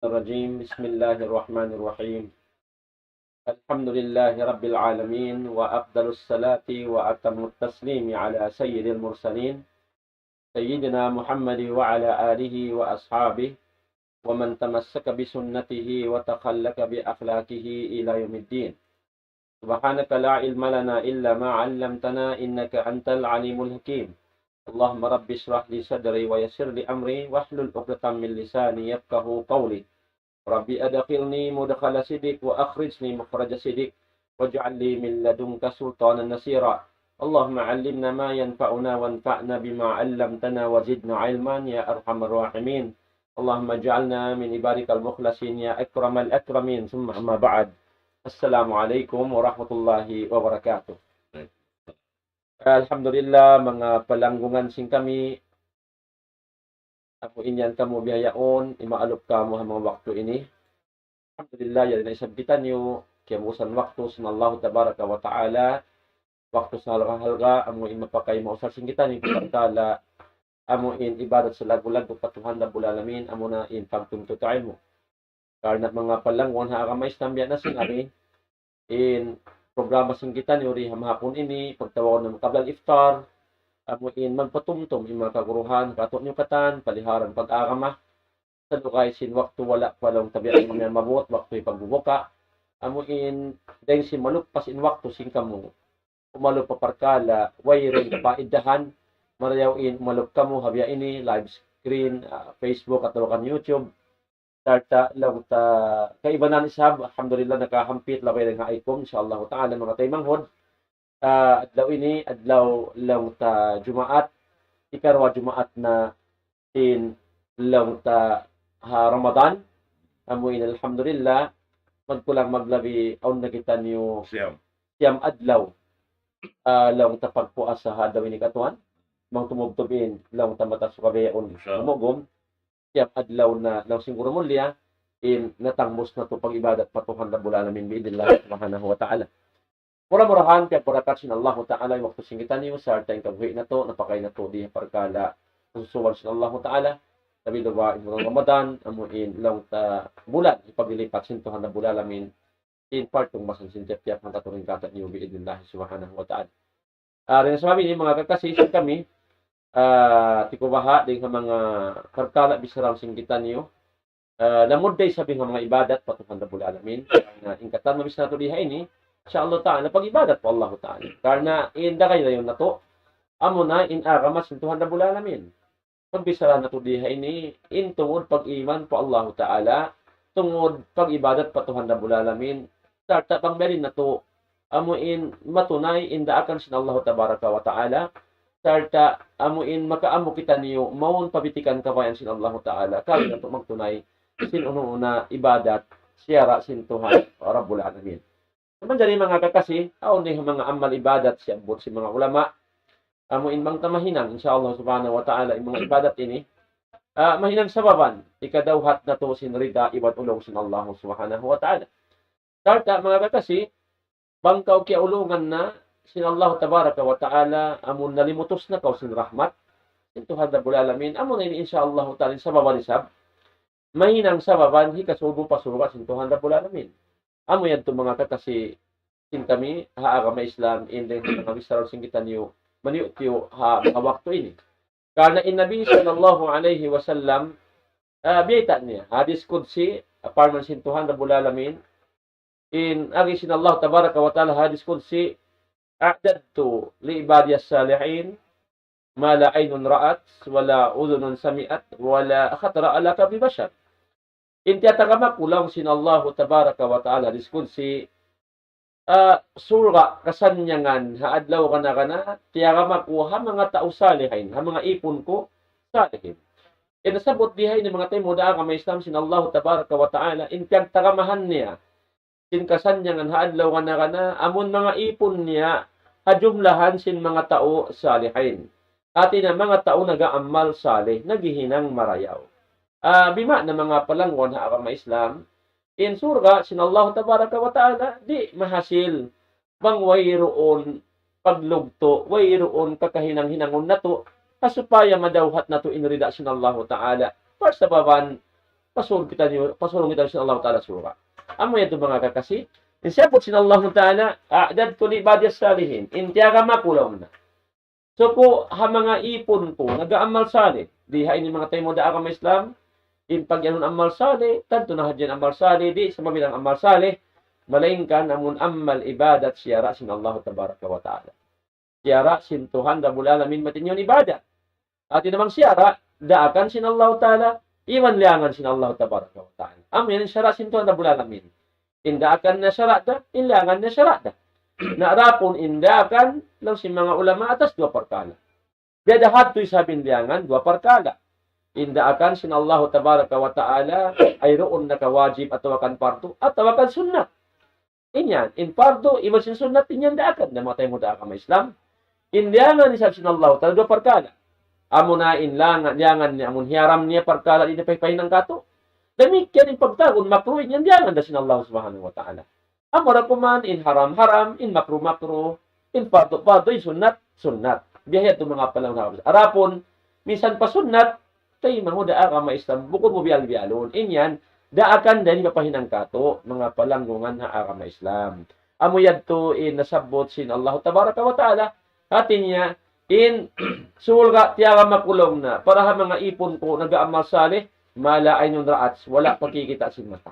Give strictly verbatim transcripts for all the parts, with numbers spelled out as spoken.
الرجيم. بسم الله الرحمن الرحيم. الحمد لله رب العالمين، وأفضل الصلاة وأتم التسليم على سيد المرسلين، سيدنا محمد وعلى آله وأصحابه ومن تمسك بسنته وتخلق بأخلاقه إلى يوم الدين. سبحانك لا علم لنا إلا ما علمتنا إنك أنت العليم الحكيم. اللهم رب اشرح لي صدري ويسر لي أمري واحلل عقدة من لساني يفقهوا قولي. رب أدخلني مدخل صدق وأخرجني مخرج صدق واجعل لي من لدنك سلطانا نصيرا. اللهم علمنا ما ينفعنا وانفعنا بما علمتنا وزدنا علما يا أرحم الراحمين. اللهم اجعلنا من عبادك المخلصين يا أكرم الأكرمين. ثم أما بعد. السلام عليكم ورحمة الله وبركاته. Alhamdulillah, manga palanggungan sin kami, amu in yan kamu bihaun, imaalup kamu ha manga waktu ini. Alhamdulillah, yari na isab kitaniyu, kiyamusan waktu sin Allahu Tabaraka wa Ta'ala, waktu sa halga'-halga', amu in mapakay mausal sin kitaniyu, pagkala, amu in ibadat sa laggu'-laggu' pa Tuhan Rabbul Alamin, amu na in pagtuntut ilmu'. Karna' manga palanggungan ha agama Islam biya' na sin ari, in programa sin kitaniyu di ha mahapun ini, pagtawagun na qabla al-iftar, amu in magpatumtum in manga kaguruhan, katu' niyu katan, paliharan pag-agama, sa' dugay sin waktu wala' pa laung tabiat manga mabut, waktu hipagbubuka, amu in dayng sin maluppas in waktu sin kamu, umalup pa parkala', wayruun kapaidahan, marayaw in umalup kamu ha biya' ini, live screen, ah, Facebook atawa kan YouTube, sarta' laung ta kaibanan isab, alhamdulillah, nakahampit labay dayn ha aykum, insya Allah ta'ala, manga taymanghud. Ah, adlaw ini, adlaw laung ta Jumaat, ikaruwa Jumaat na sin laung ta ha Ramadan, amu in alhamdulillah, magkulang maglabi, awn na kitaniyu Siyam. siyam adlaw, ah, laung ta pagpuasa ha adlaw ini katuan, bang tumubtub in laung ta mata sukabayaun Insya Allah. Umugum, siyam adlaw na laung sin guru mulliya, in natangmus natu' pag-ibadat pa Tuhan Rabbul Alamin bi'idhnillah subhanahu wa ta'ala. Mura-murahan, piyagparakat sin Allahu Ta'ala in waktu sin kitaniyu, sarta' in kabuhi' natu', napakay natu' di ha parkala' kasusuwan sin Allahu Ta'ala, labi-labi in bulan Ramadan, amu in laung ta bulan, hipaglipat sin Tuhan Rabbul Alamin, in pagtungbasan sin tiyap-tiyap hangkatau in katan niyu bi'idhnillah subhanahu wa ta'ala. Ah, dayn ha sabab ini, manga kakasi, sin kami, ah, tikubaha, dayn ha manga parkala' bichara sin kitaniyu, ah, lamud da isab in manga ibadat pa Tuhan Rabbul Alamin. Na in katan mabichara natu' di ha ini, insya Allah ta'ala, pag-ibadat pa Allah ta'ala. Karna' in dayn ha dayn natu', amu na in agama sin Tuhan Rabbul Alamin. Pagbichara natu' di ha ini, in tungud pag-iman pa Allahu Ta'ala, tungud pag-ibadat pa Tuhan Rabbul Alamin, sarta' pangbiyarin natu', amu in matunay in daakan sin Allahu Tabaraka wa Ta'ala, sarta' amu in makaamu kitaniyu, mawn pa bitikan kabayaan sin Allahu Ta'ala, kari natu' magtunay, sin unu-unu na ibadat, siyara' sin Tuhan Rabbul Alamin. Manjari manga kakasi, awn da in manga amal ibadat siyabbut sin manga ulama. Amu in bang ta mahinang, insya Allah subhanahu wa ta'ala, in manga ibadat ini, ah, mahinang sababan, hikadawhat natu' sin rida iban ulung sin Allah subhanahu wa ta'ala. Sarta' manga kakasi, bang kaw kiyaulungan na sin Allah tabaraka wa ta'ala, amun nalimutus na kaw sin rahmat sin Tuhan Rabbul Alamin, amu na ini insya Allah ta'ala in sababan isab, mahinang sababan hikasud mu pa surga' sin Tuhan Rabbul Alamin. Amu yadtu manga kakasi sin kami ha agama Islam, in dayn ha manga bichara sin kitaniyu, maniyu-tiyu ha, ha waktu ini. Karna' in Nabi sallallahu alayhi wasallam, ah, biyayta' niya, hadis qudsi, parman sin Tuhan Rabbul Alamin, in agi sin Allah tabaraka wa ta'ala hadis qudsi, أعددت لعبادي الصالحين ما لا عين رأت ولا أذن سمعت ولا خطر على قلب بشر. In tiyatagama ku laung sin Allahu tabaraka wa ta'ala hadis qudsi, ah, surga' kasannyangan ha adlaw kana-kana, tiyagama ku ha manga tau salihin, ha manga ipun ku salihin. In nasabbut di ha ini manga taymanghud ha agama Islam sin Allahu tabaraka wa ta'ala, in piyagtagamahan niya sin kasannyangan ha adlaw kana-kana, amun manga ipun niya, ha jumlahan sin manga tau salihin. Hati niya manga tau nag-aamal salih, naghihinang marayaw. Ah, bima'na manga palangguan ha agama Islam, in surga' sin Allah tabaraka wa ta'ala, di' mahasil bang wayruun paglugtu', wayruun kakahinang-hinangun natu', ha supaya madawhat natu' in rida sin Allahu ta'ala. Parsababan, pasurun kitaniyu, pasurun kitaniyu sin Allah Ta'ala surga'. Amu yadtu manga kakasi, in siyabbut sin Allah Ta'ala, أعددت لعبادي الصالحين. In tiyagama ku laung niya. Suku' ha manga ipun ku, nag-aamal salih. Di ha ini manga taymanghud ha agama Islam, in pag-iyanun amal salih, tantu na hadja in amal salih, di' sa mabilang amal salih, malaingkan amun amal ibadat siyara' sin Allah Tabaraka wa Ta'ala. Siyara' sin Tuhan Rabbul Alamin, matinyon ibadat. Hati niya bang siyara', daakan sin Allah Ta'ala, iban liyangan sin Allah Tabaraka wa Ta'ala. Amu yan in siyara' sin Tuhan Rabbul Alamin. In daakan niya siyara' da, in liyangan niya siyara' da. Na adapun in daakan, laung sin manga ulama atas duwa parkala'. Biya' da hadtu isab in liyangan duwa parkala'. In daakan sin Allah Tabaraka wa Ta'ala, ay duun na ka wajib atawa kan pardu, atawa kan sunnat. In yan, in pardu, iban sin sunnat, in yan daakan da manga taymanghud ha agama Islam. In liyangan isab sin Allah Ta'ala duwa parkala'. Amuna in liyangan, liyangan niya, amun hiyaram niya parkala' di' niya pahinang katu'. Damikkiyan in pagtawagun makruh, in yan liyangan da sin Allah Subhanahu wa Ta'ala. Amura kuman in haram, haram, in makruh, makruh, in pardu, pardu, in sunnat, sunnat. Biya' yadtu manga palanggungan. Adapun, minsan pa sunnat, taymanghud ha agama Islam, bukun mu biyal-biyalun. In yan, daakan da in papahinang katu', manga palanggungan ha agama Islam. Amu yadtu in nasabbut sin Allah Tabaraka wa Ta'ala, hati niya, in surga' tiyagama ku laung niya, para ha manga ipun ku nag-aamal salih, ما لا عين رأت, wala' pa kikita' sin mata.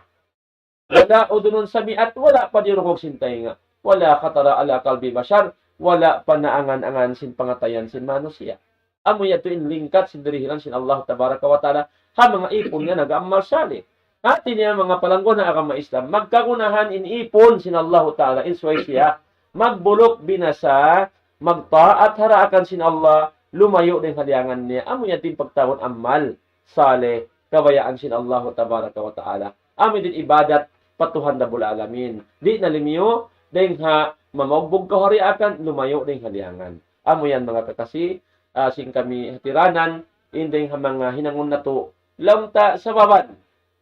ولا أذن سمعت, wala' pa diyurungug sin taynga. ولا خطر على قلب بشر, wala' pa naangan-angan sin pangatayan sin manusiya'. Amu yadtu in lingkat sin dirihilan sin Allah Tabaraka wa Ta'ala, ha manga ipun niya nag-aamal salih. Hati niya manga palanggungan ha agama Islam, magkagunahan in ipun sin Allah Ta'ala, in subay siya, magbuluk binasa, magtaat ha daakan sin Allah, lumayu' dayn ha liyangan niya. Amu yadtu in pagtawagun amal salih, kabayaan sin Allah Tabaraka wa Ta'ala. Amu in ibadat pa Tuhan Rabbul Alamin. Di' na lumayu' dayn ha mamaugbug kaharian, lumayu' dayn ha liyangan. Amu yan manga kakasi, ah, sin kami hatiranan, in dayn ha manga hinangun natu', laung ta sababan,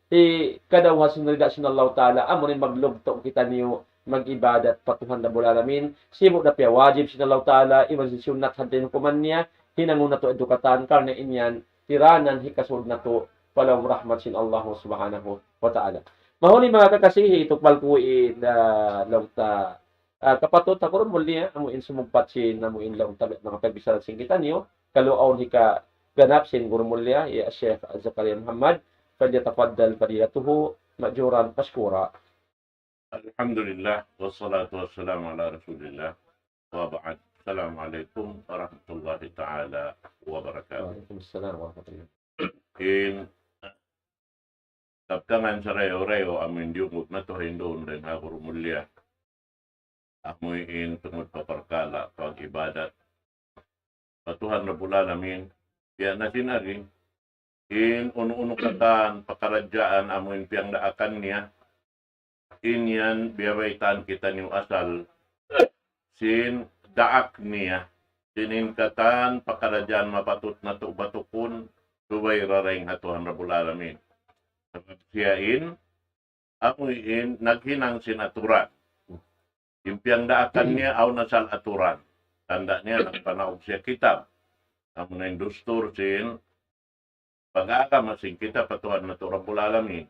di' kadawha sin rida sin Allah Ta'ala, amu in maglugtu' kitaniyu, mag-ibadat pa Tuhan Rabbul Alamin, sibu' da piya wajib sin Allah Ta'ala, iban sin sunnat hadja in hukuman niya, hinangun natu' yadtu katan, karna' in yan, tiranan hikasud natu', pa lawm rahmat sin Allah Subhanahu wa Ta'ala. Mahuli manga kakasi, hitukbal ku in, ah, laung ta, ah, kapatut ha guru mulliya, amu in sumugpat sin, amu in laung ta, manga pagbichara sin kitaniyu, kalu awn hikaganap sin guru mulliya, ya Sheikh Zakaria Muhammad, فليتفضل فضيلته مأجورا مشكورا. الحمد لله، والصلاة والسلام على رسول الله، وبعد. السلام عليكم ورحمة الله تعالى وبركاته. وعليكم السلام ورحمة الله. In kabtangan sarayaw-rayaw amu in diyungug natu' hinduun dayn ha guru mulliya. Amu in tungud pa parkala' pag-ibadat pa Tuhan Rabbul Alamin. Biya' na sin agi, in unu-unu katan pakaradjaan amu in piyagdaakan niya, in yan biyabaytaan kitaniyu asal sin daak niya, sin in katan pakaradjaan mapatut natu' batukun, subay raraing ha Tuhan Rabbul Alamin. Sabab siya in, amu in naghinang sin aturan. In piyagdaakan niya awn asal aturan. Tanda' niya nagpanaug siya kitab. Amu na in dustur sin pag-agama sin kita pa Tuhan natu' Rabbul Alamin.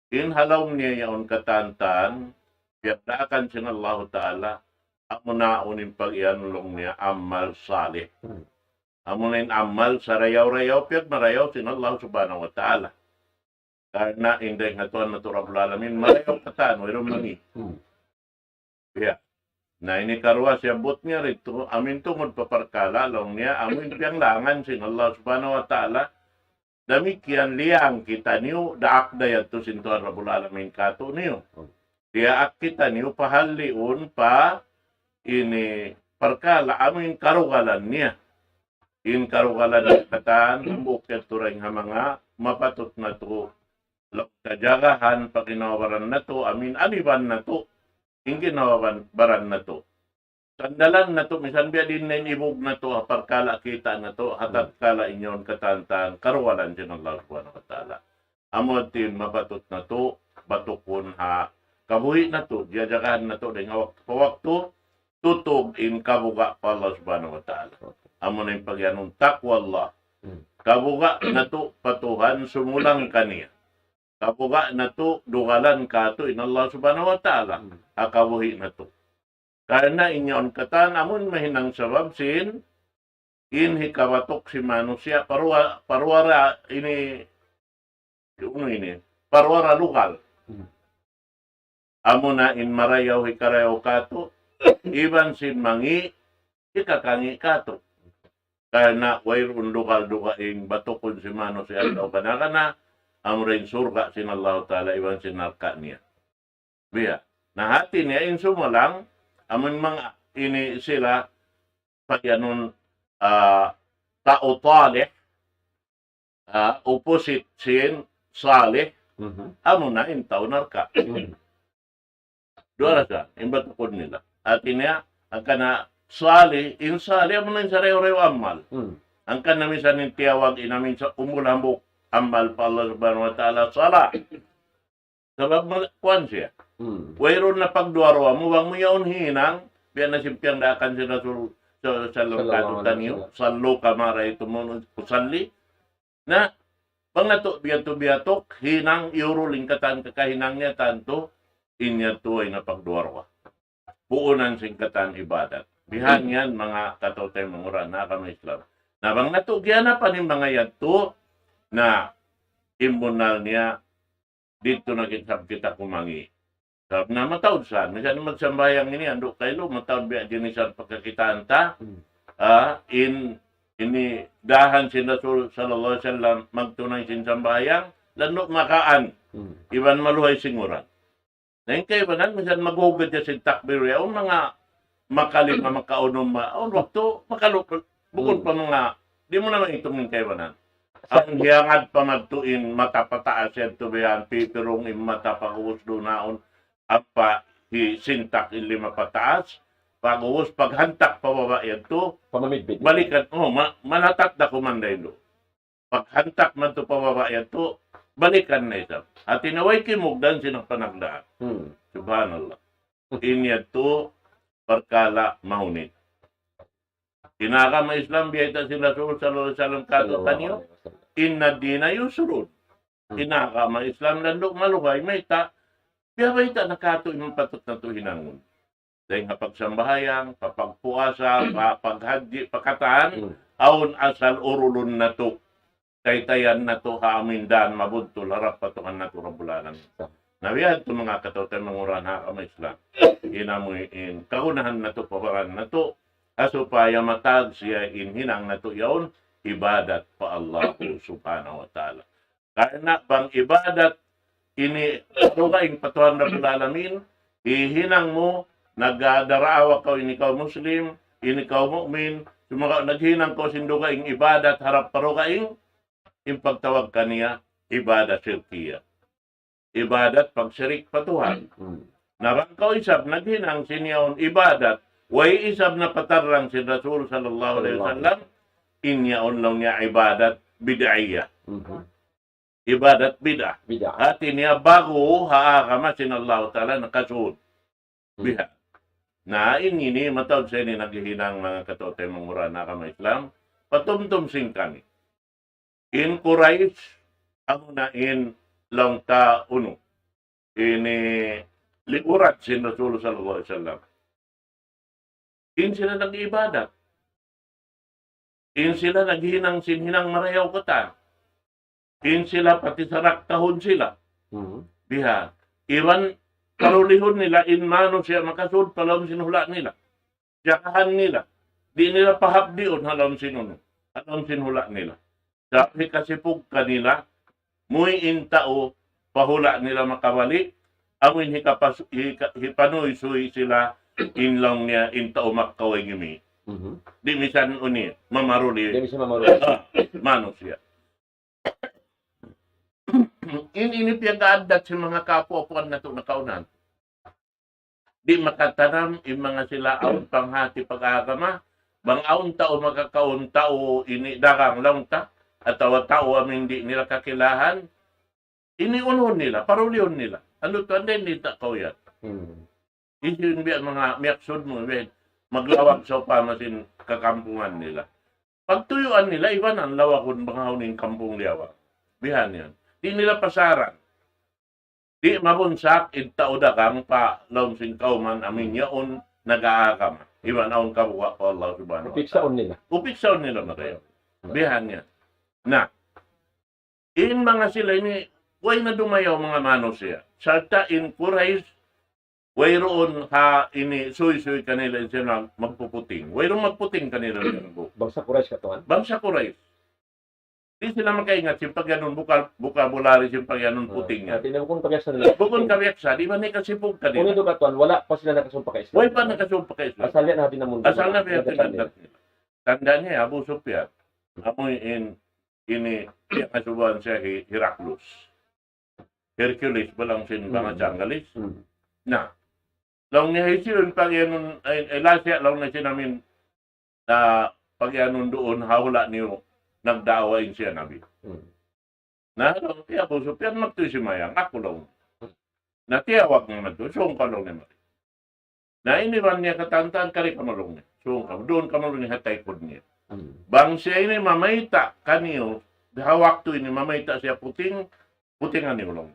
In ha lawm niya yaun katan-katan, piyagdaakan sin Allahu Ta'ala, amu na in pag-iyanun laung niya amal salih. Hmm. Amu na in amal sarayaw-rayaw, piyagmarayaw sin Allah Subhanahu wa Ta'ala. Karna' in dayn ha Tuhan natu' Rabbul Alamin, marayaw katan, wayruun mangi'. Hmm. Ya. Na ini karuwa siyabbut niya didtu, amu in tungud pa parkala' laung niya, amu in piyanglangan sin Allah Subhanahu wa Ta'ala, damikkiyan liyang kitaniyu, daak da yadtu sin Tuhan Rabbul Alamin kātu'niyu. Diyaak kitaniyu pahalliun pa ini parkala' amu in karugalan niya. In karugalan niya katan, hambuuk yadtu dayn ha manga mapatut natu' laung ta jagahan pa ginhawa-baran natu', amu in aniban natu', in ginhawa-baran natu'. Sandalan natu', misan biya' diin na in ibug natu', ha parkala' kita' natu', ha tatkala in yaun katan-katan, karugalan sin Allah Subhanahu wa Ta'ala. Amu yadtu in mapatut natu', batukun ha, kabuhi' natu', jajagahan natu', dayn ha waktu pa waktu, tutug in kabuga' pa Allah Subhanahu wa Ta'ala. Amu na in pag-iyanun taqwa Allah. Hmm. Kabuga' natu' pa Tuhan sumulang kaniya. Kabuga' natu', dugalan katu' in Allah Subhanahu wa Ta'ala. Hmm. Ha kabuhi' natu'. Karna' in yaun katan amun mahinang sabab sin, in hikabatuk sin manusiya', paruwa-, paruwara ini, unu ini, paruwara lugal. Hmm. Amuna in marayaw hikarayaw katu', iban sin mangi', hikakangi' katu'. Karna' wayruun lugal dugaing batukun sin manusiya' atawa kana-kana, amura in surga' sin Allah Ta'ala iban sin narka' niya. Biya'. Na hati niya in sumulang, amun manga ini sila, payanun, ah, tau talih, ah, opposite sin salih, Mhm. amuna in tau narka'. Mhm. Duwa ra sa, in batukun nila. Hati niya, hangkan na salih, in salih, amuna in sarayaw-rayaw amal. Mhm. Hangkan na minsan in tiyawag, in amin sa umul hambuuk amal pa Allah Subhanahu wa Ta'ala, salah. Sabab ma-, kuwan siya. Hmm. Wayruun na pagduwa-ruwa mu, bang mu yaun hinang, biya' na sin piyagdaakan sin Rasul sallallahu alayhi wasallam, sallallahu alayhi wasallam, "Sallu kama ra'aytumuni usalli." Na, bang natu' biya' tu biya' tu, hinang, iyurul in katan kakahinang niya tantu, in yadtu way na pagduwa-ruwa. Puunan sin katan ibadat. Bihan yan, manga kataw-taymanghuran ha agama Islam. Na bang natu' giyanapan in manga yadtu, na in bunnal niya, didtu na kita, kita kumangi'. Sabab na mataud sa, misan magsambahayang ini, andu' kailu, mataud biya' jinisan pagkakitaan ta, Hmm. ah, in, ini dahan sin Rasul sallallahu alayhi wasallam, magtunay sin sambahayang, landu' makaan, Hmm. iban maluhay sin uran. Na in kaibanan, misan maghugad siya sin takbir, yaun manga makalima, makaunum, ma-, awn waktu, makalu-, bukun Hmm. pa manga, di' mu na maitung in kaibanan. Sa- Ang hiyangad pa madtu in mata pataas yadtu bihan, pipirung in mata pag'ubus dunaun, ampa hisintak in lima pataas, pag'ubus paghantak pababa' yadtu, Pamamidbid. Balikan, oh, ma-, manatak da kuman da indu. Paghantak madtu pababa' yadtu, balikan na isab. Hati niya way kimugdan sin panagnaan. Hmm. Subhanallah. In yadtu parkala' mahunit. In agama Islam, biyayta' sin Rasul sallallahu alayhi wasallam katu' Sallallahu taniyu, alayhi wasallam. "Inna dina yusrun." Hmm. In agama Islam landu' maluhay, mayta', biya' bayta' na katu' in patut natu' hinangun. Dayn ha pagsambahayang, pa pagpuasa, pa paghajji, pa katan, Hmm. awn asal urulun natu'. Taytayan natu' ha amin dan mabuntul harap pa Tuhan natu' Rabbul Alamin. Na biya' hādtu manga kataw-taymanghuran ha agama Islam. In amu in kagunahan natu', pabaran natu', ha supaya matag siya in hinang natu' yaun, ibadat pa Allah Subhanahu wa Ta'ala. Karna' bang ibadat ini dugaing pa Tuhan Rabbul Alamin, hihinang mu, nagdaraawa kaw ini kaw Muslim, ini kaw mu'min, sumagawa' naghinang kaw sin dugaing ibadat harap pa dugaing, in pagtawag kaniya ibadat shirkiyah. Ibadat pagsirik pa Tuhan. Hmm. Na bang kaw isab naghinang sin yaun ibadat, way isab napatarrang sin Rasul sallallahu alayhi wasallam, in yaun laung niya ibadat bid'iyah. Mhm. Ibadat bid'ah. Bid'ah. Hati niya ba'gu ha agama sin Allah Ta'ala nakasud. Hmm. Biha. Na, in ini mataud sa ini naghihinang manga kataw-taymanghuran ha agama Islam. Patumtum sin kami. In Quraysh, amuna in laung ta unu. Ini likuran sin Rasul sallallahu alayhi wasallam. In sila nag-ibadat. In sila naghinang sin hinang marayaw katan. In sila pati sarak tahun sila. Mhm. Biha. Iban parulihun nila in manusiya' makasud pa lawm sin hula' nila. Jagahan nila. Di' nila pahapdiun ha lawm sin unu. Ha lawm sin hula' nila. Sa' hikasipug kanila, muwi' in tau pa hula' nila makabalik, amuin hikapas-, hika-, hipanuysuy sila in laung niya in tau Makkah way gimi. Mhm. Di' misan unu, mamaruli. Di' misan mamaruli. Ah, manusiya'. In ini piyag-aaddat sin manga kaapu'-apuan natu' nakaunan. Di' makatanam in manga sila awn panghati pag-agama, bang awn tau makakaun tau ini dagang laung ta, atawa tau amu in di' nila kakilahan, ini unhun nila, parulihun nila. Anu tu, anday nita' kaw yan. Hmm. Hisiyu in biya' manga miyaksud mu, biya' maglawag sawpama sin kakampungan nila. Pagtuyuan nila, iban in lawagun bang hawnu in kampung liyawa. Bihan yan. Di' nila pasaran. Di' mabunsak in tau dagang pa lawm sin kawman amu in yaun nag-aagama. Iban awn kabuga' pa Allah Subhanahu wa Ta'ala. Upiksaun nila. Upiksaun nila marayaw. Bihan niya. Na, in manga sila ini, way na dumayaw manga manusiya'. Sarta' in Quraysh, wayruun ha ini suysuy kanila in sila magpuputing. Wayruun magputing kanila in bu-, Bangsa Quraysh katuan? Bangsa Quraysh. Di' sila makaingat sin pagyanun buka-, vocabulary sin pagyanun puting yan. Hati niya bukun kabiaksan nila. Bukun kabiaksan, di' ba ni kasipug kanila? Kunu' katuan, wala' pa sila nakasumpa ka Islam. Way pa nakasumpa ka Islam. Asal yan hati na mundu. Asal na biya' nila. Tanda' niya, Abu Sufyan. Amu in, ini, piyangasubuhan siya hi Heraclius. Hercules, balang sin bangsa Anggalis. Na, laung niya hisiyu in pagyanun, ay, ay, lasiya, laung niya sin amin, na pagyanun duun, ha hula' niyu, nagdaawa in siya Nabi. Na, laung niya, Abu Sufyan, magtuy simayang, aku laung. Na, tiyawag niya madtu, sung ka laung niya mari. Na, ini ran niya katantan, kari kamu laung niya. Sung kamu, duun kamu laung niya, ha taykud niya. Bang siya ini mamayta' kaniyu, ha waktu ini mamayta' siya puting, putingan niyu laung.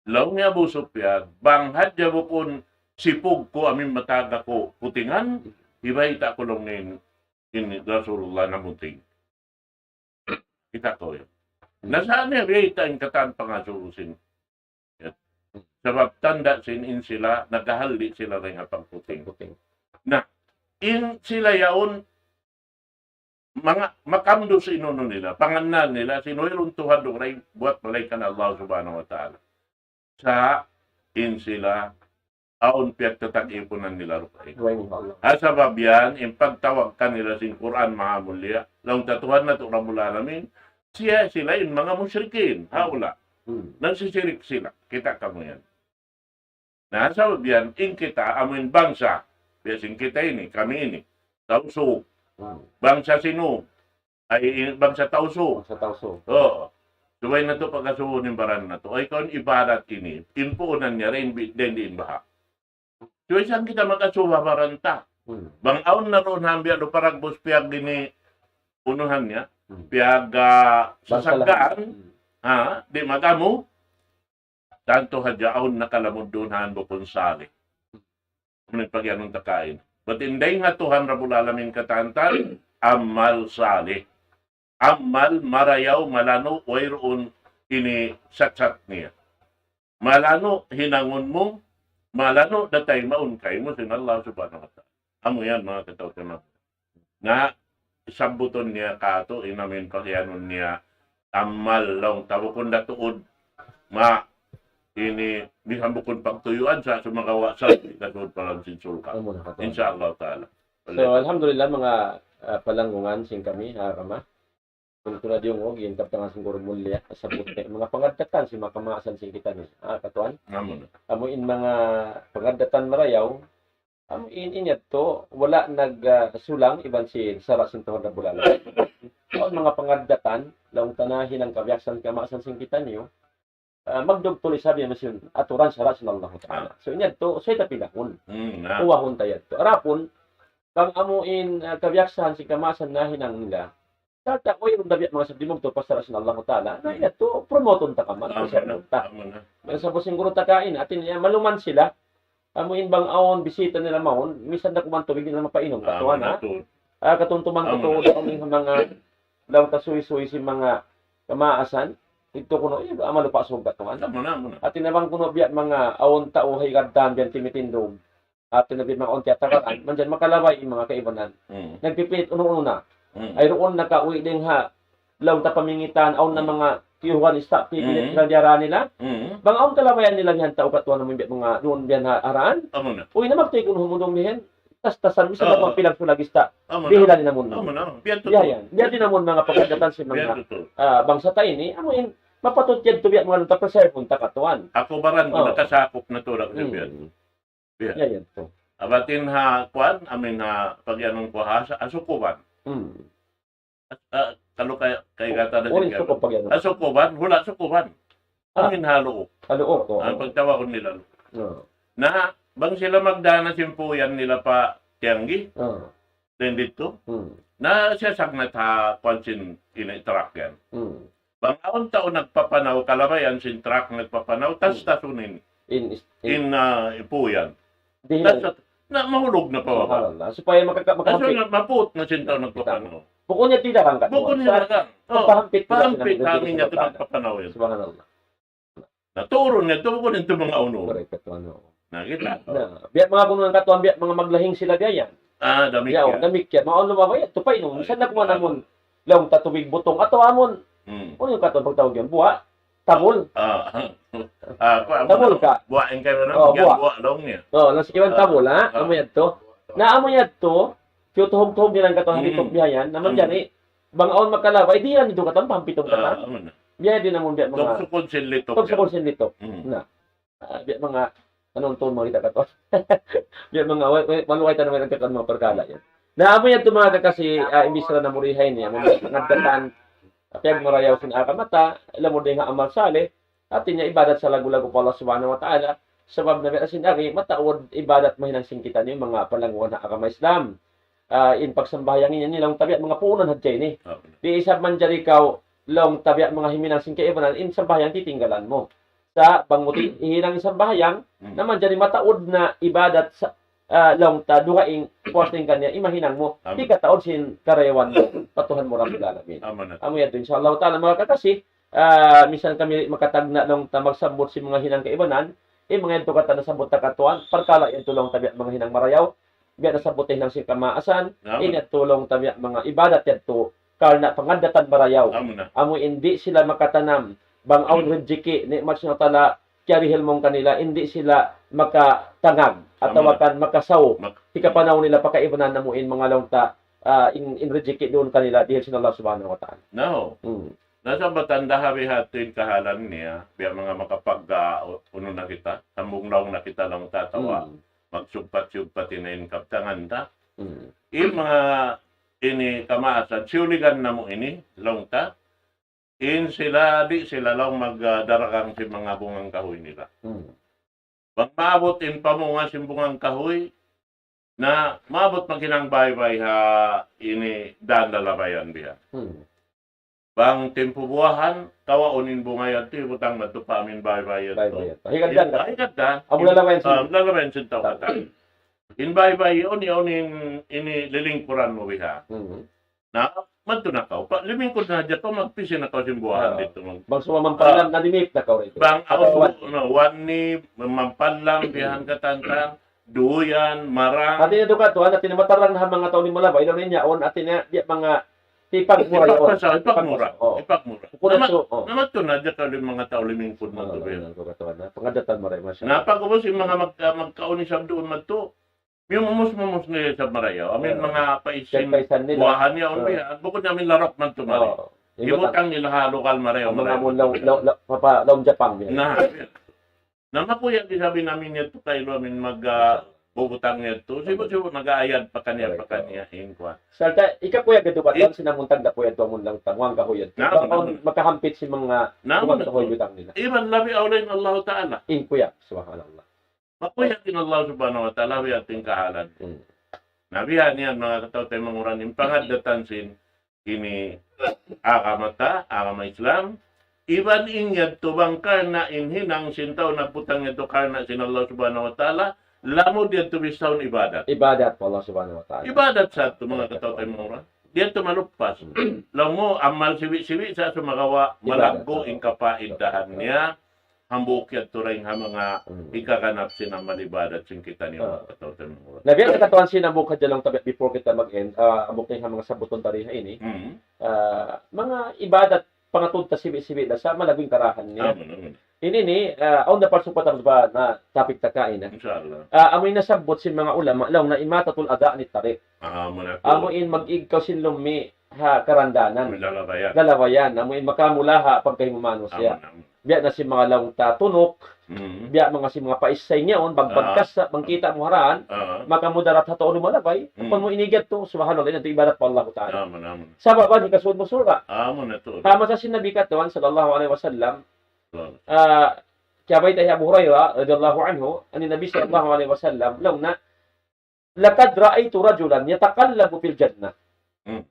Laung niya Abu Sufyan, bang hadja bukun sipug ku amin mata ku putingan, hibayta' ku laung niya in, in Rasulullah namuting. Kita' kaw yan. Na saan niya biyayta' in katan pangasubu sin. Yan. Sabab tanda' sin in sila, naghahalli' sila dayn ha pagputing. Na, in sila yaun, manga, makamdu sin unu nila, pangannal nila, sin wayruun Tuhan duun buat malaingkan Allah Subhanahu wa Ta'ala. Sa' in sila, awn piyagtatag-ipunan nila dugaing. Ha sabab yan, in pagtawag kanila sin Qur'an maha mulia, laung ta Tuhan natu' Rabbul Alamin, siya sila in manga mushrikin, haula. Nagsisirik sila, kita' kamu yan. Na, sabab yan, in kita, amu in bangsa, biya' sin kita ini, kami ini, Tausug. Bangsa sinu, ay, in bangsa Tausug. Bangsa Tausug. Oo. Subay natu' pagkasuhun in baran natu'. Ay, kaun ibarat ini, in puunan niya, dayn bi-, dayn di in baha'. Subay saan kita mag-asuba baran ta. Bang awn na duun hambiya' du paragbus piyag ini, unuhan niya, piyag, ah, sasaggaan, ha, di' mag-amu, tantu hadja awn nakalamud duun han bukun salih. Amu in pagyanun ta kaina. Bat in dayn ha Tuhan Rabbul Alamin katantan, amal salih. Amal marayaw, malanu', wayruun ini satsat niya. Malanu' hinangun mu, malanu' da taymaun kaymu sin Allah Subhanahu wa Ta'ala. Amu yan, manga kataw-taymanghuran. Na, sabbutun niya katu', in amu in pagyanun niya, amal laung ta bukun da tuud. Ma, ini, misan bukun pagtuyuan sa, sumagawa' sa, kita tuud pa lawm sin surga'. Amu na katu'. Insya Allah Ta'ala. So, alhamdulillah, manga, ah, palanggungan sin kami, ha, kama. Kunu' na diyungug, in kabtangan sin guru mulia, sabbut niya, manga pangaddatan sin manga kamaasan sin kitaniyu. Ah, katuan? Amu na. Amu in manga pangaddatan marayaw, amu in, in yadtu, wala' nag, ah, sulang iban sin sara' sin Tuhan Rabbul Alamin. Awn manga pangaddatan, laung ta nahinang kabiaksan kamaasan sin kitaniyu, ah, magdugtul isab yan sin aturan sara' sin Allah Ta'ala. So, in yadtu, subay ta pilahun. Uwahun ta yadtu. Adapun, bang amu in, ah, kabiaksan sin kamaasan nahinang nila, Sa' ta, wayruun da biya' manga sa' dimugtu' pa sara' sin Allahu Ta'ala. Na, yadtu, promote-un ta kaman, pa sara' ta. Amu na. Manga sa' sin guru ta kaina, hati niya, maluman sila. Amu in bang awn bisita nila mawn, misan da kuman tubig, di' nila mapainum, katuan, ha? Ah, katumtuman ku tuud, amu in manga, laung ta suysuy sin manga kamaasan, didtu kunu', eh, amal pa sug, katuan. Amu na, amu na. Hati niya bang kunu' biya' manga awn tau ha higad dayn biya' timitindug. Hati niya biya' manga awn tiyatagaran, manjari makalabay in manga kaibanan. Nagpipilit unu-unu na. Ay duun nakauwi' dayn ha, laung ta pamingitan, awn na manga tiyuhugan istak, pipilit na diyara nila. Bang awn kalabayan nila bihan tau katuan namu' biya' manga duun bihan ha haraan. Amu na. Uy, na magtuy kunu' humundung bihan. Tas-tasan, misan na magpilang sulag istak. Amu na. Bihilan nila munu. Amu na. Biya' tuud. Biya' yan. Biya' di' namu' manga pagkagatan sin manga, ah, bangsa ta ini. Amu in, mapatut yadtu biya' manga ta preserve-un ta katuan. Aku baran ku nakasakup na tuud aku biya'. Biya'. Yan, yan, to. Abatin ha, kuan, amin ha, pagyanun ku ha, sa, ha Sukuban. Hmm. Ah, ah, kalu kay, kay gata na. Uli siya, Sukuban, pagyanun. Ha Sukuban, hula' Sukuban. Ah. Amin ha Luuk. Ha Luuk, oo. Ang pagtawagun nila Luuk. Oo. Na, bang sila magdana sin puyan nila pa Tianggi. Oo. Then dito. Hmm. Na siya sagnat ha, kuan sin ini truck yan. Hmm. Bang awn tau nagpapanaw, kalabayan sin truck nagpapanaw, tas Hmm. tasun in, In, in, in, ah, ipuyan. Di Tas na, na mahulog na pa baba. Subhanallah. Supaya makaka-, Kaso makahapit. Na, maput na sin tau Kita. nagpapanaw. Bukun niya tidak angkat. Bukun niya Sa-, tidak. Oh, pahampit kita pahampit sila kami niya nagpapanaw. Subhanallah. Naturun niya ito, bukun ito mga uno. Correct, ito ano. Na kita. Na, biya' manga gunungan katuan, biya' manga maglahing sila biya' yan. Ah, damikkiyan. Yaw, damikkiyan. Manga uno ba yan? Ito pa inu. Misan na kung ano mun, laung ta tubig butong. Ato amun. Hmm. Ano yung katuan pagtawag yan? Buwa? Tabul? Ah, ah, kuwan, Tabul ka? Buwa, yung kayo na, Oh, yan, buwa. buwa, laung niya. Oh, nasa iwan Ah, tabul, ha? ah. Amu yan to. Na amu yan to, kiyutuhog-tuhog nila ang katuan Hmm. dito, biya' yan. Naman Hmm. yan eh. Bang awn makalabay, di yan ito katan, pampitong katan. Ah, amu na. Biya' di' namun biya' manga Tug sukul sin litok Tug yan. sukul sin litok. Mm. Na. Ah, biya' manga, anong tuon manga kita katan? Biya' manga, wa-, wa-, maluway tayo naman ang katan mga parkala yan. Na, amu yan ito mga kakasi, ah, imbis na namurihay niya, mga nagdatan, piyagmarayaw sin akamata, alam mo din nga amal saleh, hati niya ibadat sa lagu-lagu pa Allah Subhanahu wa Ta'ala, sabab na biya' sin ari, mataud ibadat mahinang sin kita niya, mga palanguan ha agama Islam. Ah, in pagsambahayang ini, laung ta biya' manga puunan hadja ini. Okay. Di' isab manjari kaw, laung ta biya' manga himinang sin kaibanan, in sambahayang titinggalan mu. Sa' bang mu ti-, hinang in sambahayang, Hmm. na manjari mataud na ibadat sa, ah, laung ta dugaing puas tingkan niya, imahinang mu. Amin. Di' kataud sin karayawan mu, pa Tuhan mu Rabbul Alamin. Amin. Amu yan, insha Allah ta'ala, mga kakasi, ah, misan kami makatagna' laung ta magsambut sin manga hinang kaibanan, in manga yan tu katan nasambut ta katuan, parkala' yan tu laung ta biya' manga hinang marayaw, biya' nasambut ta hinang sin kamaasan, Amin. in yan tu laung ta biya' manga ibadat yan tu, karna' pangaddatan marayaw. Amu na. Amu in di' sila makatanam, bang awn Hmm. rijiki, ni'mat sin Allah Ta'ala, kiyarihil mung kanila, in di' sila makatangag, Amu atawa na. kan makasaw, Mak- hikapanaw nila pakaibanan amu in manga laung ta, ah, in, in rijiki duun kanila, dihil sin Allah Subhanahu wa Ta'ala. No. Hmm. Nasa matanda ha biha tu in kahalan niya, biya' manga makapag, ah, u-, unu na kita, sambung laung na kita laung tatawa, Hmm. magsugpat-sugpat in in kabtangan ta. Hmm. In manga ini kamaasan, siyuligan namu' ini, laung ta, in sila, di' sila laung mag, ah, daragang sin manga bungang kahuy nila. Hmm. Bang maabut in pamunga sin bungang kahuy, na maabut maghinang baybay ha ini dan lalabayan biya'. Hmm. Bang timpu buwahan, kawaun in bunga yadtu, hibutang madtu pa amin baybay yadtu. Baybay yadtu. Hikaddan In, ka? hikaddan. Amu In, lalabayan sin ah, lalabayan sin tau Tau. katan. In baybay yaun, yaun in, ini lilingkuran mu biha. Hmm. Na, madtu na kaw. Pa, limingkud na hadja kaw, magpisi na kaw sin buwahan Ah. didtu, mag-, Bang suma mampallam Ah. na dinip na kaw rito. Bang Atawa aw, no, wani, mampallam, bihan katan-katan, duyan, marang. Hati niya duka tu, hati niya matarang na ha manga tau lumalabay, ilaw niya, on, hati niya, di' manga, ipagmura yaun. Ipagpasa, ipagmura. Ipagpasa, oh. Ipagmura. Bukun Na na ma-, tu, oh. na madtu na hadja kaw in manga tau limingkud Ah, madtu, bihan. Pangaddatan marayaw, masha Allah. Na pag-ubus in manga mag-, magkaun isab duun madtu, Miyumus-mumus na isab marayaw. Amin Ah. manga paisin Paisan nila. buwahan niya, Ah. umbihan. Bukun niya amin larok man tumari. Oo. Hibutang nila ha lokal marayaw, Ang mga marayaw. mo law-, law-, law-, papa-, law Japan niya. Na, na makuyag isab in amin yadtu kaylu amin mag, ah, bubutang yadtu. Sibu'-sibu' nag-aayad pa kaniya, Correct. pa kaniya, in kuwan. Sarta', ikakuyag yadtu ba, Na, tuwan, sinamuntag na kuyag tuwan mun law, tangwang kahuyag. Na, Bang na, awn na. makahampit sin manga Na, bukun na. kahuyag butang nila. Iban labi awla in Allahu Ta'ala. In kuyag, subhanallah. Makuyag in Allah Subhanahu wa Ta'ala, biya' ha yan in kahalan. Hmm. Na biya' ha yan, manga kataw-taymanghuran, in pangaddatan sin ini agama ta, agama Islam. Iban in yadtu bang karna' in hinang sin tau nagbutang yadtu karna' sin Allah Subhanahu wa Ta'ala, lamud yadtu bisan ibadat. Ibadat pa Allah Subhanahu wa Ta'ala. Ibadat sa yadtu, manga kataw-taymanghuran. Di' yadtu maluppas. Hmm. Laung mu, amal siwi'-siwi' sa sumagawa', Ibadat. malaggu' in kapaidahan niya, hambuuk yadtu dayn ha manga Hmm. hikaganap sin amal ibadat sin kitaniyu Ah. kataw-taymanghuran. Na biya' sa katuan sin hambuuk hadja laung ta biya' before kita mag-end, ah, hambuuk na in ha manga sabbutun ta di ha ini. Hmm. Ah, manga ibadat pangatud ta sibi'-sibi' da sa malaggu' in karahan niya. Amun, amun. Ini ni, ah, awn na parsugpatan ba na topic ta kaina. Insha Allah. Ah, amu in nasabbut sin manga ulama, laung na imatatul adha anit tariq. Ah, amun na. Amu in mag-ig kaw sin lummi' ha karandanan. Lalabayan. Lalabayan. Amu in makamula ha pagkahi mu manusiya'. Amun, amun. Biya' na sin manga laung ta tunuk, Mm. biya' manga sin manga paisay niya yaun, bang Ah. pagkasa, bang kita' mu ha daan, Ah. makamudarat ha tau lumalabay, Mm. bang mu inigad tu, subhanallah, in yadtu ibadat pa Allah Ta'ala. Amun, amun. Sabab in hikasud mu surga'. Amun na tu. Tama sa sin Nabi katuan, sallallahu alayhi wasallam, Ah. ah, kiyabayta' hi Abu Hurairah, radiyallahu anhu, عن النبي صلى الله عليه وسلم, laung niya, لقد رأيت رجلا يتقلب في الجنة. Hmm.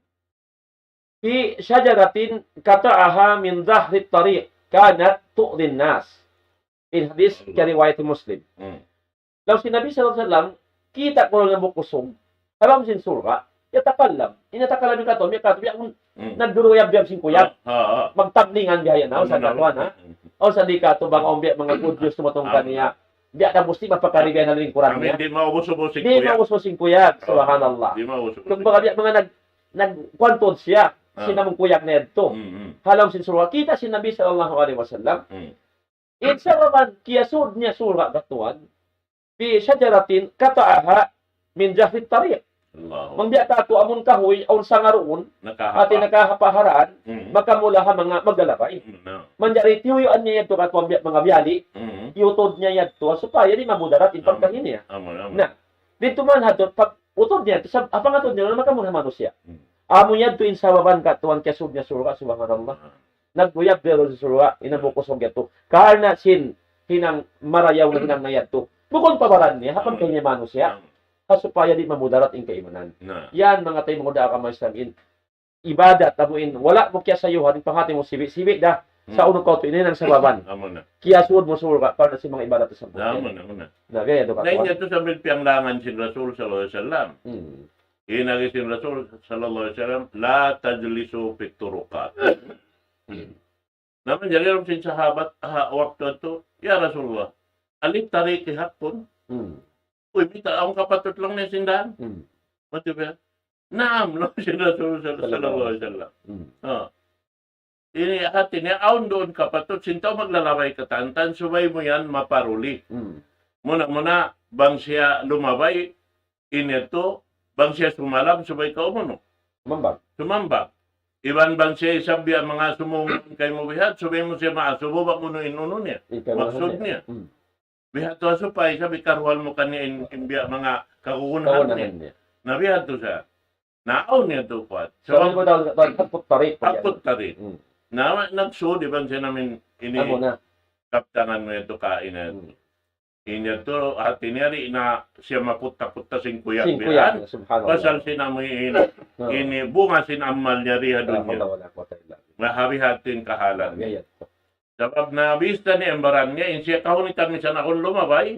في شجرة قطعها من ظهر الطريق كانت تؤذي الناس. In hadith kariwayat Muslim. Hmm. Laung sin Nabi sallallahu alayhi wasallam, kita' ku laung in hambuuk usug ha lawm sin surga', يتكلم. In yatakallam in katu', in katu', biya' kunu' nagduruyab-duyab sin kuyag. Ha, ha, ha. Magtablingan biya' yan, ha, sa katuan, ha. Hmm. O sa di' katu', bang awn biya' manga good news tumatung kaniya. Biya' da musti mapakari biya' na lingkuran niya. Di' maubus-ubus sin kuyag. Di' maubus-ubus sin kuyag, subhanallah. Di' maubus-ubus. Kumbaga biya' manga nag-, nagkuwan tuud siya, sin amun kuyag niya yadtu. Hmm, hmm. Ha lawm sin surga', kita' sin Nabi sallallahu alayhi wasallam. Hmm. In sababan kiyasud niya surga' katuan, في شجرة قطعها من ظهر الطريق. Allahu Akbar. Bang biya' katu' amun kahuy, awn sanga duun, hati nakahapaharan, makamula ha manga maglalabay. Hmm, na. Manjari tiyuyuan niya yadtu katuan biya' manga biyali', iyutud niya yadtu, supaya di' mamudarat in pagkahi niya. Amun, amun. Na, didtu man ha yadtu, pag-utud niya yadtu, sab-, ha pangatud niya, makamula ha manusiya'. Hmm. Amu yadtu in sababan katuan kiyasud niya surga', subhanallah. Ah. Nagkuyag biya' da sin surga', in hambuuk usug yadtu. Karna' sin hinang marayaw na hinang na yadtu. Bukun pa baran niya, ha pagkahi niya manusiya'. Hmm. Ha supaya di' mamudarat in kaibanan. Na. Yan, manga taymanghud ha agama Islam in ibadat, amu in, wala' mu kiyasayuhan, in panghati mu sibi'-sibi' da, sa' unu kaw tu' ini in sababan. Amun na. Kiyasud mu surga', karna' sin manga ibadat tasambu. Na, amun na, amun na. Na, gaya tu katuan. Na, in yadtu sambil piyanglangan sin Rasul sallallahu alayhi wasallam. Hmm. In agi sin Rasul sallallahu alayhi wasallam, لا تجلسوا في الطرقات. Hmm. Na manjari laung sin sahabat, ha, waktu yadtu, "Ya Rasulullah, هل للطريق حق؟" Hmm. Uy, mayta' awn kapatut laung niya sin dān? Hmm. Mati ba? "Naam," laung sin Rasul sallallahu alayhi wasallam. Hmm. Ha. Ini hati niya, awn duun kapatut, sin tau maglalabay katantan, subay mu yan maparuli. Hmm. Muna-muna, bang siya lumabay, ini yadtu, bang siya sumalam, subay kaw umunu. Sumambag. Sumambag. Iban bang siya isab biya' manga sumūng kaymu bihan, subay mu siya maasubu, bang unu in unu niya. Maksud niya. Hmm. Biya' ha yadtu supaya isab ikaruhal mu kaniya in, in biya' manga kagunahan niya. Na biya' ha yadtu sa. Na, awn yadtu kuwan. So, sabab ini ku tawag, tawag حق الطريق. حق الطريق. Hmm. Na, nagsud iban siya namin ini. Amu na. Kabtangan mu yadtu kaina. Hmm. Ini yadtu, hati niya di' na siya maputta-putta sin kuyag. Sin kuyag, subhanallah. Pasal sin amu ini, ini bunga sin amal niya di ha dunya. La hawla wala quwwata illa billah. Mahabi hati in kahalan. Ah, ya, ya. Sabab na bista niya in baran niya, in siya kahunitan misan awn lumabay,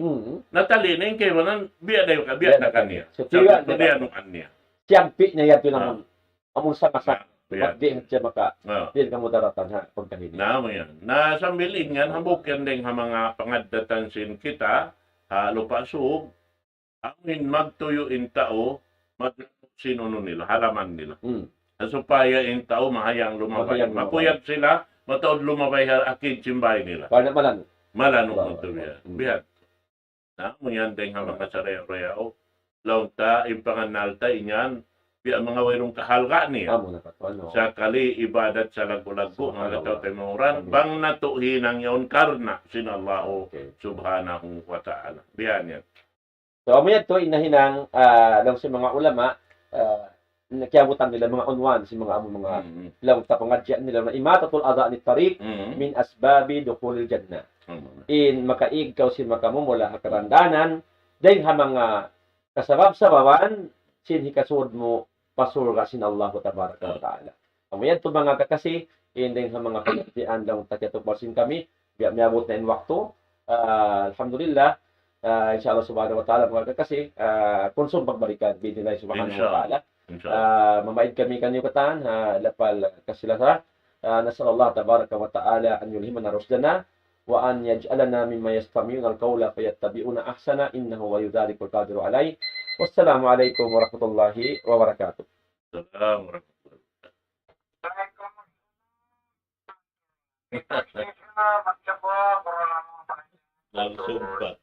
natali na in kaibanan, biya' da ka, biya' da kaniya. Sabab tuud yan, anuan niya. Siyagpi' niya yadtu namun. Amun sa masa, biya' di' hadja maka, di' kamudaratan ha, pagkahi niya. Na, amu yan. Na, sambil in yan, hambuuk yan dayng ha manga pangaddatan sin kita, ha, Lupa' Sug, amu in magtuyu' in tau, maglandu' sin unu nila, halaman nila. Hmm. Supaya in tau mahayang lumabay. Mahayang lumabay. Makuyag sila, mataud lumabay ha akid sin bāy nila. Karna' malanu'. Malanu' tuud yan. Hmm. Biya' ha yadtu. Na, amu yan dayng ha manga sarayaw-rayaw. Laung ta, in pangannal ta in yan, biya' manga wayruun kahalga' niya. Amu na katu', anu. Sakali ibadat salaggu'-laggu', manga tau taymanghud, bang natu' hinang yaun karna' sin Allahu subhanahu wa ta'ala. Biya' yan. So, amu yadtu in nahinang, ah, laung sin manga ulama, ah, na kiyabutan nila manga unwan sin manga amu manga laung ta pangadjian nila na إماطة الأذى عن الطريق من أسباب دخول الجنة. In makaig kaw sin makamumula ha karandanan, dayng ha manga kasabab-sababan sin hikasud mu pa surga' sin Allahu tabaraka wa ta'ala. Amu yadtu manga kakasi, in dayng ha manga pangadjian laung ta kiyatukbal sin kami, biya' miyabut na in waktu. Ah, alhamdulillah. Ah, insha Allah subhanahu wa ta'ala, manga kakasi, ah, kunsum pagbalikan, bi'idhnillahi subhanahu wa ta'ala. Insha Allah. Insha Allah. Ah, mamaid kami kaniyu katan, ha, lapal kasilasa. Ah, نسأل الله تبارك وتعالى أن يلهمنا رشدنا وأن يجعلنا ممن يستمعون القول فيتبعون أحسنه إنه ولي ذلك والقادر عليه. والسلام عليكم ورحمة الله وبركاته. Salam warahmatullahi wabarakatuh. Langsung, Pak.